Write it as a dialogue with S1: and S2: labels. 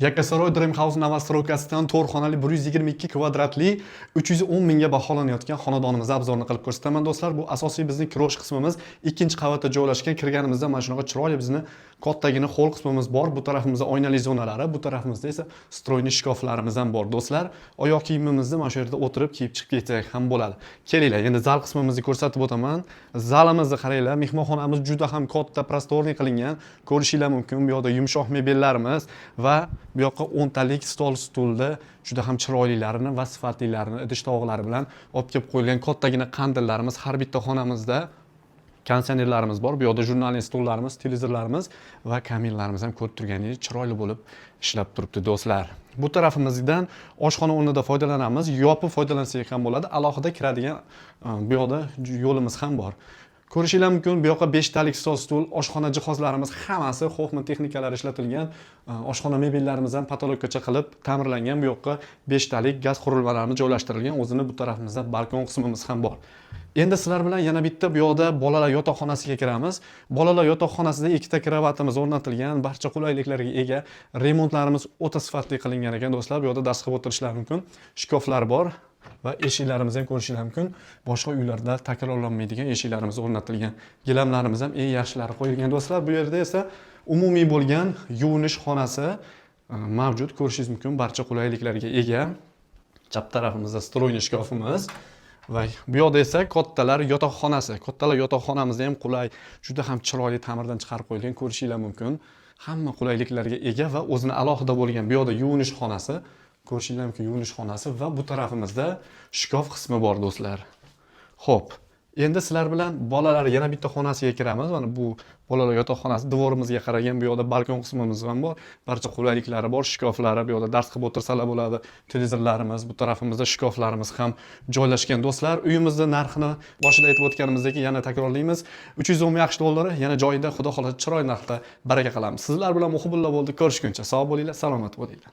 S1: Yakkasaroy Dream House новостройка sidan 4 xonali, 122 kvadratli, 310 mingga baholanayotgan xonadonimizni обзор ni qilib ko'rsataman, do'stlar. Bu asosiy bizni kirish qismimiz, ikkinchi qavatda joylashgan. Kirganimizda mana shunaqa chiroyli bizni kattagina холл qismimiz bor. Bu tarafimizda oynali zonalari, bu tarafimizda esa встроенный shkaflarimiz ham bor, do'stlar. Oyoq kiyimimizni mana shu yerda o'tirib kiyib chiqib ketsak ham bo'ladi. Kelinglar, endi zal qismimizni ko'rsatib o'taman. Zalimizni qaranglar, mehmonxonamiz juda ham katta, просторный qilingan. Ko'rishinglar mumkin, bu yoqda yumshoq mebellarimiz va bu yoqqa 10 talik stol, stulda juda ham chiroylilarini va sifatlilarini idish tovoqlari bilan olib kelib qo'yilgan. Kattagina qandillarimiz, har bitta xonamizda konditsionerlarimiz bor. Bu yoqda журнальный stollarimiz, televizorlarimiz va kaminlarimiz ham ko'rib turganingizdek chiroyli bo'lib ishlab turibdi, do'stlar. Bu tarafimizdan oshxona o'rnida foydalanamiz, yopib foydalansak ham bo'ladi. Alohida kiradigan bu yoqda yo'limiz ham bor. Ko'rishinglar mumkin, bu yoqqa beshtalik stol, stul, oshxona jihozlarimiz hammasi Hoffman texnikalari ishlatilgan. Oshxona mebellarimiz ham потолок gacha qilib ta'mirlangan. Bu yoqqa beshtalik gaz qurilmalarimiz joylashtirilgan. O'zini bu tarafimizda balkon qismimiz ham bor. Endi sizlar bilan yana bitta bu yoqda bolalar yotoqxonasiga kiramiz. Bolalar yotoqxonasida ikkita kravatimiz o'rnatilgan, barcha qulayliklarga ega. Remontlarimiz o'ta sifatli qilingan ekan, do'stlar. Bu yoqda dars qilib o'tirishlari mumkin. Shkaflar bor va eshiklarimizni ham ko'rishinglar mumkin. Boshqa uylarda takrorlanmaydigan eshiklarimiz o'rnatilgan. Gilamlarimiz ham eng yaxshilari qo'yilgan, do'stlar. Bu yerda esa umumiy bo'lgan yuvinish xonasi mavjud. Ko'rishingiz mumkin, barcha qulayliklarga ega. Chap tarafimizda встроенный shkafimiz va bu yoqda esa kattalar yotoqxonasi. Kattalar yotoqxonamizda ham qulay, juda ham chiroyli ta'mirdan chiqarib qo'yilgan, ko'rishinglar mumkin. Hamma qulayliklarga ega va o'zini alohida bo'lgan bu yoqda yuvinish xonasi, ko'rishinglar mumkin, yuvinish xonasi va bu tarafimizda shkaf qismi bor, do'stlar. Xo'p, endi sizlar bilan bolalar yana bitta xonasiga kiramiz. Mana bu bolalar yotoqxonasi, dvorimizga qaragan bu yoqda balkon qismimiz ham bor. Barcha qulayliklari bor, shkaflari, bu yoqda dars qilib o'tirsalar bo'ladi. Televizorlarimiz, bu tarafimizda shkaflarimiz ham joylashgan, do'stlar. Uyimizni narxini boshida aytib o'tganimizdek yana takrorlaymiz. 310 ming AQSh dollari yana joyida, xudo xohlasa, chiroyli narxda baraka qilamiz. Sizlar bilan Muhibullo bo'ldi. Ko'rishguncha sog' bo'linglar, salomat bo'linglar.